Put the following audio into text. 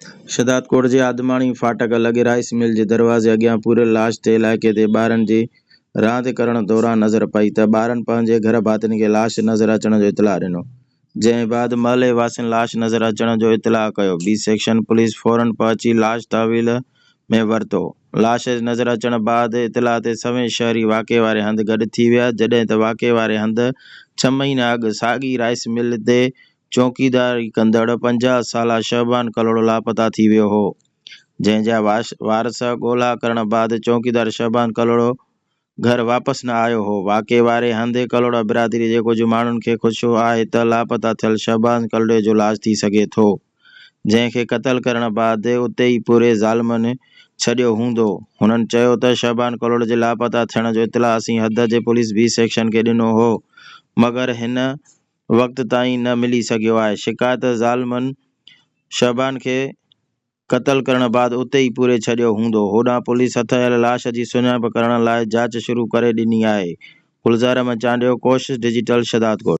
شهدادڪوٽ جي آدماڻي ڦاٽڪ لڳ rice mill جي دروازي اڳيان پوريل لاش تي علائقي جي ٻارن جي راند ڪرڻ دوران نظر پئي ته ٻارن پنهنجي گهر ڀاتين کي لاش نظر اچڻ جو اطلاع ڏنو، جنهن بعد محلي واسين لاش نظر اچڻ جو اطلاع ڪيو، بي سيڪشن پوليس فورن پهچي لاش تحويل ۾ ورتو، لاش نظر اچڻ بعد اطلاع تي سوين شهري واقعي واري هنڌ گڏ ٿي ويا، جڏهن ته واقعي واري هنڌ ڇهه مهينا اڳ ساڳي رائيس مل تي چوڪيداري ڪندڙ 50 سالا شعبان ڪلهوڙو لاپتا ٿي ويو هو، جنهن جا وارث ڳولا ڪرڻ بعد چوڪيدار شعبان ڪلهوڙو گهر واپس نه آيو هو، واقعي واري هنڌ ڪلهوڙا برادري جي ڪجهه ماڻهن کي خدشو آهي ته لاپتا ٿيل شهباز ڪلهوڙي جو لاش ٿي سگهي ٿو، جنهن کي قتل ڪرڻ بعد اتي ئي پوري ظالمن ڇڏيو هوندو، هنن چيو ته شهبان ڪلهوڙي جي لاپتا ٿيڻ جو اطلاع اسين حد جي پوليس بي سيڪشن کي ڏنو هو مگر هن وقت تائين نه ملي سگهيو آهي، شڪايت ظالمن شهبان کي قتل ڪرڻ بعد اتي ئي پوري ڇڏيو هوندو، هوڏانهن پوليس هٿ آيل لاش جي سڃاڻپ ڪرڻ لاء جاچ شروع ڪري ڏني آهي، گلزار احمد چانڊيو، ڪوشش ڊجيٽل، شهدادڪوٽ.